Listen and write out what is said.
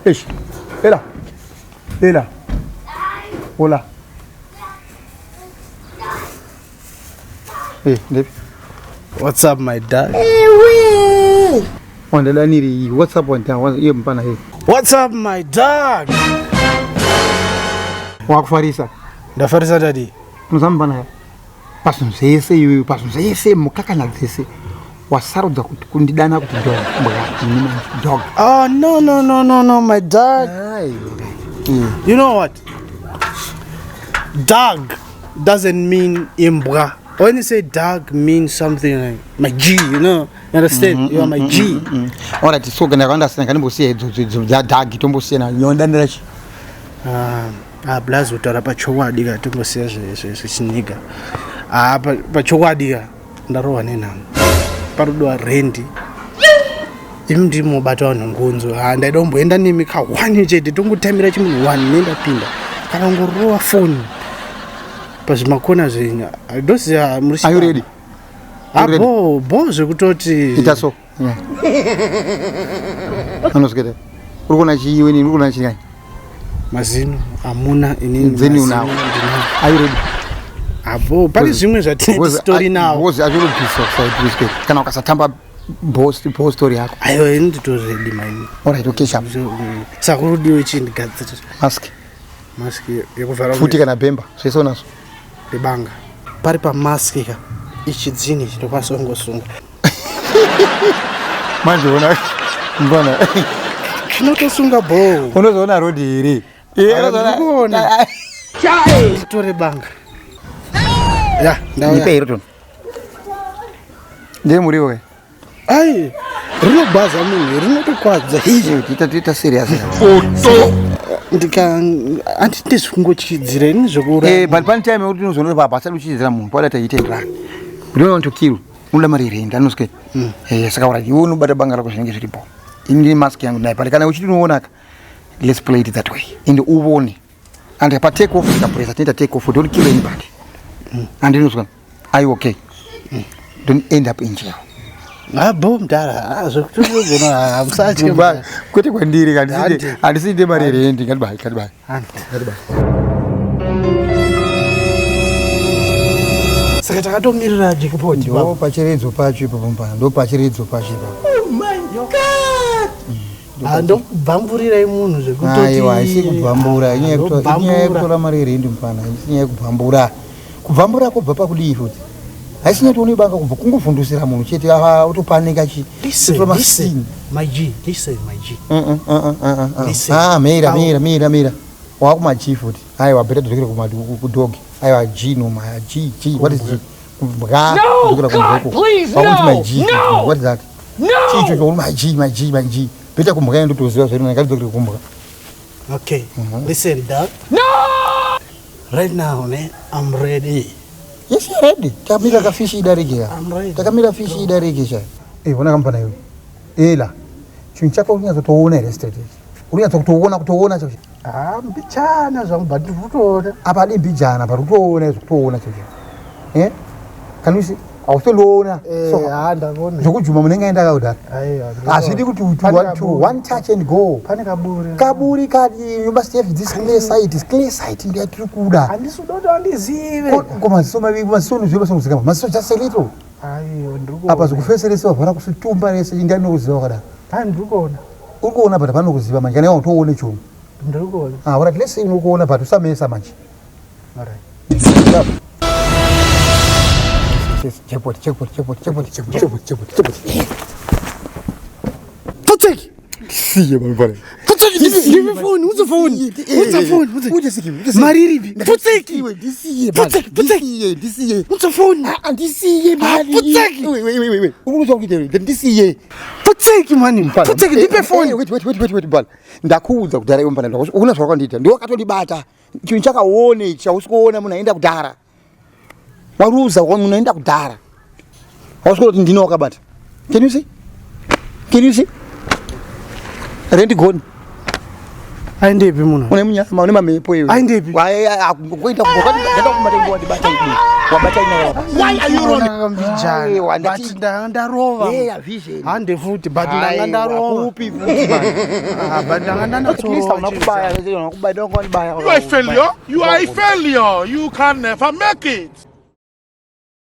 Eish. Ela. Ela. Hola. Hey, ndepi. What's up my dad? Ewe. Wandadaniri. What's up wanda? Iye mpana hey. What's up my dog? Wakufarisa. Ndafarisa daddy. Unozamba mpana. Pazvinhu zvese iwewe, pazvinhu zvese mukakana dzese. Wasarudza kuti kundidana kuti dog. Mbwa, ini manje dog. Oh no no no no no my dog. Ai. You know what? Dog doesn't mean imbwa. When you say dog means something like my G, you know? You understand? You are my G. Alright, so kana kwandasina kanimbosiya idzo idzo dza dog tombosiyana. Nyondanira chi. Ah, ah blazi kutaura pachokwadi ka tombosiya zvechiniga. Ah, pachokwadi ka ndarohwa nenhamo. Parudiwa rendi. Imi ndimi mobata vanhu ngunzo. Ah, ndaida kumboenda nemi ka one chete tongotamira chimunhu one nendapinda. Kana kungorova foni pazvimakona zvenyu. Ndoziva muri Are you ready? Ah, bo bo zvekutoti Ita so. Yeah. Anozviketa. Uri kuona chii iwe nini? Uri kuona chii? Mazino hamuna inini. Then unawo. Are you ready? Abo pane zvimwe zvatinotori nawo. Because azvinobvisa kuside respect. Kana ukasatamba boss boss story yako. Aiwa ini nditori ready mine. All right, okay sharp. Saka urudiwe chii ndigadzire. Mask. Mask yekuvhara. Futi kana bhemba zvese unazvo. Rebanga. Pari pamask ka ichi dzini chinokwanisa kungosunga. Manje ona mbona. Chinotosunga bho. Unozoona road here? Eh, unozoona. Chai. Tore banga. Ya, ndauya. Nipe here tono. Ndiye muriwo we. Ai, rinogwaza munhu, rinotokwadza. Ita ita serious. Oto. Ndika anditi kungochidzira ini zvekuuraya. Eh, but pane time yekuti unozoona baba asati uchidzira munhu, pada taite run. We don't want to kill. Unoda mari here anozwe. Eh, saka ura iwe unobata banga rako zvinenge zviripo. Ini mask yangu nayo, but kana uchiti unoona ka let's play it that way. And uone. And pa take off tikapresa tinoita take off don't kill anybody. And inozwa are you okay? Don't end up in jail. Abo mdara, zvekutogona hamusatye. Kwete kwandiri handisi ndine mari here ndi ngatibai ngatibai. Ngatibai. Saka takatomirira jackpot. Ndo pachiredzo pacho ipapo mpana, ndo pachiredzo pacho ipapo. Oh my God. Ndobvamburirai munhu zvekutoti. Aiwa, haisi kubvambura, inyaya yekutora mari yerendi mupana, haisi nyaya yekubvambura. Kubvambura kwobva pakudii futi? Haisi nyaya yekuti unobanga kubva kungovhundusira munhu chete, ah, otopanika chi. Listen, listen, my G, listen, my G. Listen. Ah, mira, mira, mira, mira. Wakuma G futi. Aiwa, better dzokera kuma kudog. Aiwa, G no, my G, G. What is G? Kumbwa. No, Dzokera God, please, Wakuti my no, G. no. What is that? No! Chii ichocho my G, my G, my G. Better kumbwa ndotoziva zviri ngatidzokere kumbwa. Okay, listen, dog. No! Right now, man, I'm ready. Yes, you're ready. Takamira kafishi idarike ya. I'm ready. Takamira fishi idarike cha. Eh, ona kampana iwe. Ela. Chinhu chako unyatsotoona here straight. Unyatsokutoona kutoona chacho. Ah, mbichana zvangu but ndiri kutoona. Apa adi mbijana but kutoona izvo kutoona chacho. Eh? Can you see? Hautondoona. Eh, So, ah, ndaona. zvokujuma munenge aenda kakudhara. Aiwa. Hazvidi kuti uti Pane one, two, kaburi. one touch and go. Pane kaburi. Kaburi kadi you must have this clear sight. Clear sight ndiyo yatiri kuda. Handisi kuda kuti andizive. Ko maziso maviri maziso unoziva basa kuzikama. Maziso just a little. Aiwa, ndiri kuona. Apa zvikufeserese wavhara kusitumba rese ndani nokuziva wakadaro. Ah, ndiri kuona. Uri kuona but hapana kuziva manje kana iwe utoone chunhu. Ndiri kuona. Ah, alright, let's say uri kuona but usamesa manje. All right. Yes, jackpot, jackpot, jackpot, jackpot, jackpot, jackpot, jackpot, jackpot. Pfutseki. Siye manje. Pfutseki, ndipe phone, unze phone. Unze phone, unze. Uje siki, uje siki. Mari iripi? Pfutseki. Iwe ndisiye. Pfutseki, pfutseki. Ndisiye, ndisiye. Unze phone. Ah, ndisiye mali. Pfutseki. Wait, wait, wait, wait. Unoziva kuita here? Ndisiye. Pfutseki mani. Pfutseki, ndipe phone. Wait, wait, wait, wait, wait, bala. Ndakuudza kudhara iwe mbana. Una zvawakandita. Ndiwe wakatondibata. Chinhu chakaone ichi hausi kuona munhu aenda kudhara. Waruza munhu aenda kudhara. Hausi kuona kuti ndini wakabata. Can you see? Can you see? Rent gone. Aendepi munhu? Une munyama, une mamhepo iwe. Aendepi? Kuita kumatengo wandibata ini. Wabata ini. Why are you running? Akambijana. Aiwa, But ndanga ndarova. Yeah, vision. Hande futi but ndanga ndarova. Kupi futi man. Ah, but ndanga At least hauna ndanatsorova. kubaya, hauna kubaya, don't go and buy. You are a failure. You are a failure. You can never make it.